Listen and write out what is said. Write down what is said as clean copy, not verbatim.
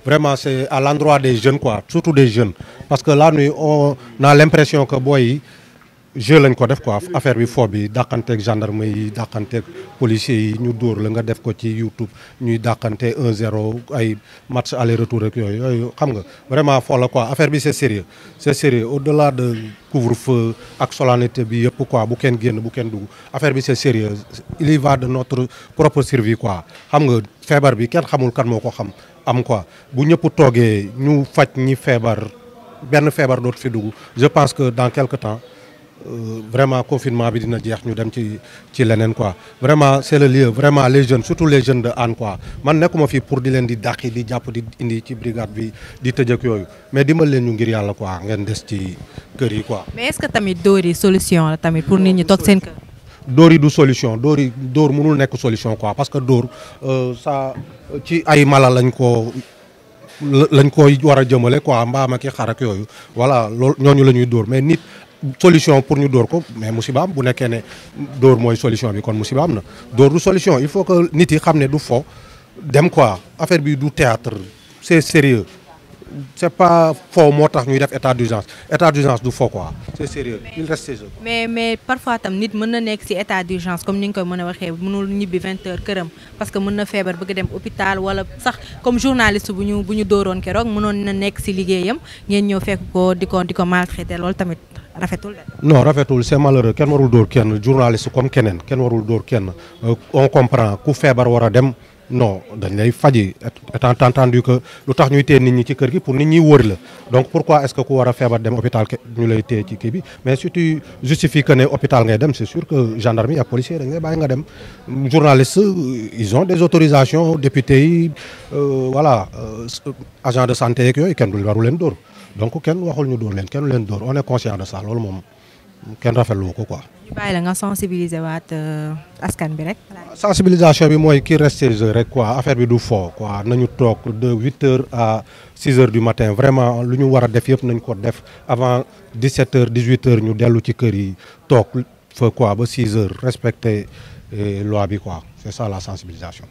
vraiment c'est à l'endroit des jeunes quoi, surtout des jeunes parce que la nuit on a l'impression que boy jeu lañ ko def quoi affaire bi fo bi dàqanteeg gendarme yi dàqanteeg policiers yi ñu dóor la nga def ko ci YouTube ñuy dàqante 1-0 ay match aller retour ak yooyu xam nga vraiment fo la quoi affaire bi c'est sérieux au-delà de couvre-feu ak solennité bi yëpp quoi bu kenn génn bu kenn dugg affaire bi c'est sérieux il y va de notre propre survie quoi xam nga feebar bi kenn xamul kan moo ko xam am quoi bu ñëpp toogee ñu faj ñi feebar benn feebar dootu fi dugg je pense que dans quelque temps vraiment confinement bi dina jeex ñu dem ci leneen quoi vraiment c'est le lieu vraiment les jeunes surtout les jeunes de Hann quoi man nekkuma fii pour di leen di dàqi di jàpp di indi ci brigade bi di tëj ak yooyu mais dimbal leen ñu ngir yàlla quoi ngeen des ci kër yi quoi. mais est-ce que tamit dóor yi solution la tamit pour nit ñi toog seen kër. dóor yi du solution dóor mënul nekk solution quoi parce que dóor ça ci ay mala lañ ko war a jëmale quoi mbaam ak xar ak yooyu voilà loolu ñooñu la ñuy dóor mais nit. solution pour ñu dóor ko mais musiba am bu nekkee ne dóor mooy solution bi kon musiba am na dóor du solution il faut que nit yi xam ne du fo dem quoi affaire bi du théâtre c'est sérieux c'est pas fo moo tax ñuy def état d'urgence du fo quoi c'est sérieux il reste chez eux. mais parfois tam nit mën na nekk ci état d'urgence comme ni nga koy mën a waxee mënul ñibbi 20h këram parce que mën na feebar bëgg dem hôpital wala sax comme journaliste bu ñu dóoroon keroog mënoon na nekk ci liggéeyam ngeen ñëw fekk ko di ko maltraiter loolu tamit. rafetul de. non rafetul c'est malheureux kenn warul dóor kenn journaliste comme keneen kenn warul dóor kenn on comprend ku feebar war a dem non dañ lay faji étant entendu que lu tax ñuy téye nit ñi ci kër gi pour nit ñi wër la donc pourquoi est-ce que ku war a feebar dem hôpital ñu lay téye ci kii bi mais si tu justifies que ne hôpital ngay dem c'est sûr que gendarmerie ak policier dañ lay bàyyi nga dem journaliste ils ont des autorisations députés yi voilà agent de santé yeeg yooyu kenn du waru leen dóor donc kenn waxul ñu dóor leen kenn leen dóor on est conscient de ça loolu moom kenn rafetlu ko quoi. ñu bàyyi la nga sensibiliser waat askan bi rek. sensibilisation bi mooy kii reste chez eux rek quoi affaire bi du fo quoi nañu toog de 8h à 6h du matin vraiment lu ñu war a def yëpp nañ ko def avant 17h 18h ñu dellu ci kër yi toog fa quoi ba 6h respecter loi bi quoi c'est ça la sensibilisation.